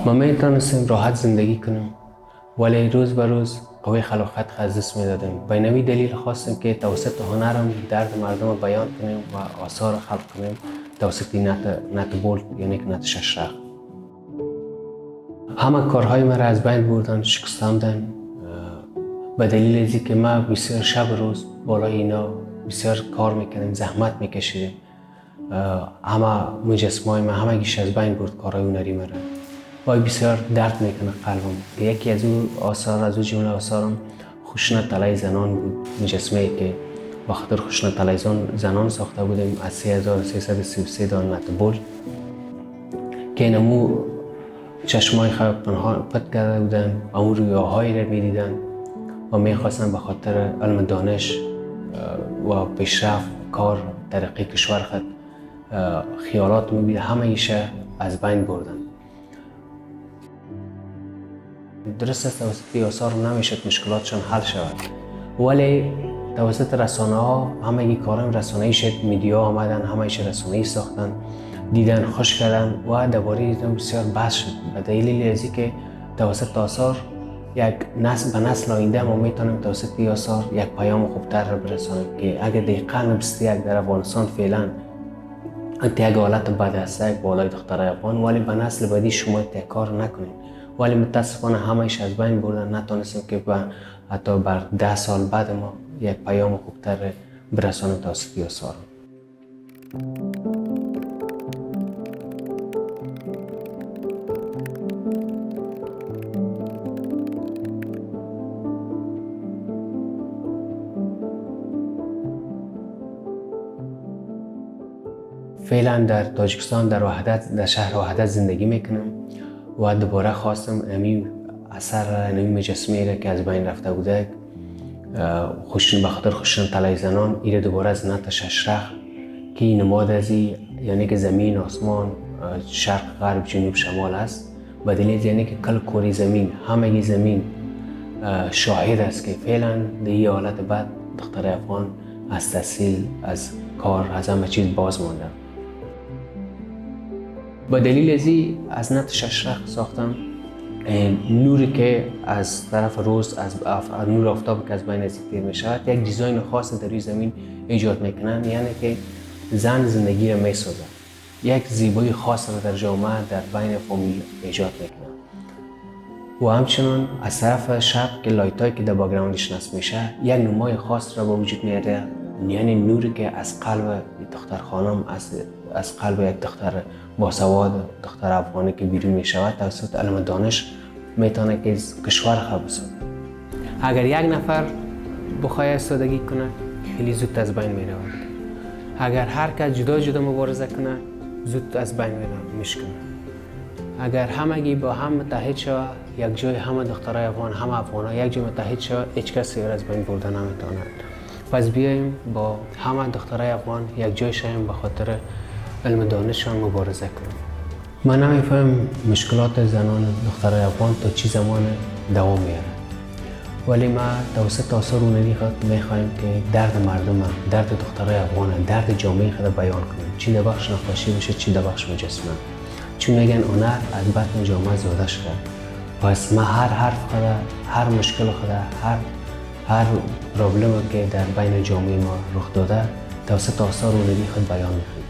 ما میتونستیم راحت زندگی کنیم، ولی روز به روز قوی خلاقیت از دست میدادیم. به نوی دلیل خواستیم که توسط هنرم درد مردم رو بیان کنیم و آثار خلق کنیم توسط nut bolt، یعنی که nut شش رخ. همه کارهای مرا از بین بردن، شکستاندن، به دلیل از که ما بسیار شب روز بالای اینا بسیار کار میکردیم، زحمت میکشیدیم. همه مجسمه ما همه گیش از بین برد کارهای هنری مرا. وای بسیار درد میکنه قلبم. یکی از او آثار، از او جمله آثارم خشونت علیه زنان بود، مجسمه ای که با خاطر خشونت علیه زنان ساخته بودیم از 3333 دانه nut bolt که اینمو چشمای خود پنهان پت کرده بودن، امو رویاهایی را میدیدن و میخواستن به خاطر علم دانش و پیشرفت کار ترقی کشور خود خیالات میبینه، همه ایشه از بین بردن. درست است توسط آثار نمیشد مشکلاتشان حل شود، ولی توسط رسانه ها همه کارم رسانه ای شد، media آمدن همه ایش رسانه ای ساختن، دیدن، خوش کردن و درباره بسیار بحث شد. به دلیل از که توسط آثار یک نسل به نسل آینده ما میتونیم توسط آثار یک پیام خوبتر را برسانیم که اگر در قرن 21 در افغانستان فعلا یک حالت بد است بالای دخترای افغان، ولی به نسل بعدی شما کار نکنید. ولی متاسفانه همهش از بین بردن، نتونستیم که به حتی بر 10 سال بعد ما یک پیام خوبتر برسانیم توسط آثار. فعلا در تاجیکستان در وحدت، در شهر وحدت زندگی میکنم و دوباره خواستم همین اثر، همین مجسمه را که از بین رفته بوده به خاطر خشونت علیه زنان، ایره دوباره از nut شش رخ که نماد از یعنی که زمین، آسمان، شرق، غرب، جنوب، شمال است، به دلیل یعنی که کل کره زمین، همه زمین شاهد است که فعلا در این حالت بد دختر افغان از تحصیل، از کار، از همه چیز باز مانده. با دلیل ازی از nut شش رخ ساختم، نوری که از طرف روز، از نور آفتاب که از بین از تیر می شود، یک design خاص در روی زمین ایجاد میکنن، یعنی که زن زندگی را می سازد، یک زیبایی خاص را در جامعه، در بین فامیل ایجاد میکنن. و همچنان از طرف شب که light هایی که در background ش نصب میشه، یک نمای خاص را به وجود میاره، یعنی نوری که از قلب دختر خانم، از قلب یک دختر باسواد، دختر افغانی که بیرون می شود توسط علم دانش میتونه که کشور خود بسازه. اگر یک نفر بخواه ایستادگی کنه خیلی زود از بین می رود. اگر هر کس جدا جدا مبارزه کنه زود از بین می میشکنه. اگر همگی با هم متحد شود، یک جای همه دخترای افغان، همه افغان یک جای متحد شود، هیچ کسی از بین برده نمیتواند. پس بیایم با همه دخترای افغان یک جای شویم، به خاطر علم دانششان مبارزه کنیم. من نمیفهم مشکلات زنان دخترای افغان تا چی زمان دوام میاره، ولی ما توسط آثار هنری خود میخواهیم که درد مردم، درد دخترای افغان، درد جامعه خود بیان کنیم، چی در بخش نقاشی باشه، چی در بخش مجسمه. چون میگن هنر از بطن جامعه زاده شده. پس ما هر حرف خود، هر مشکل خود، هر problem که در بین جامعه ما رخ داده توسط آثار هنری خود بیان میکنیم.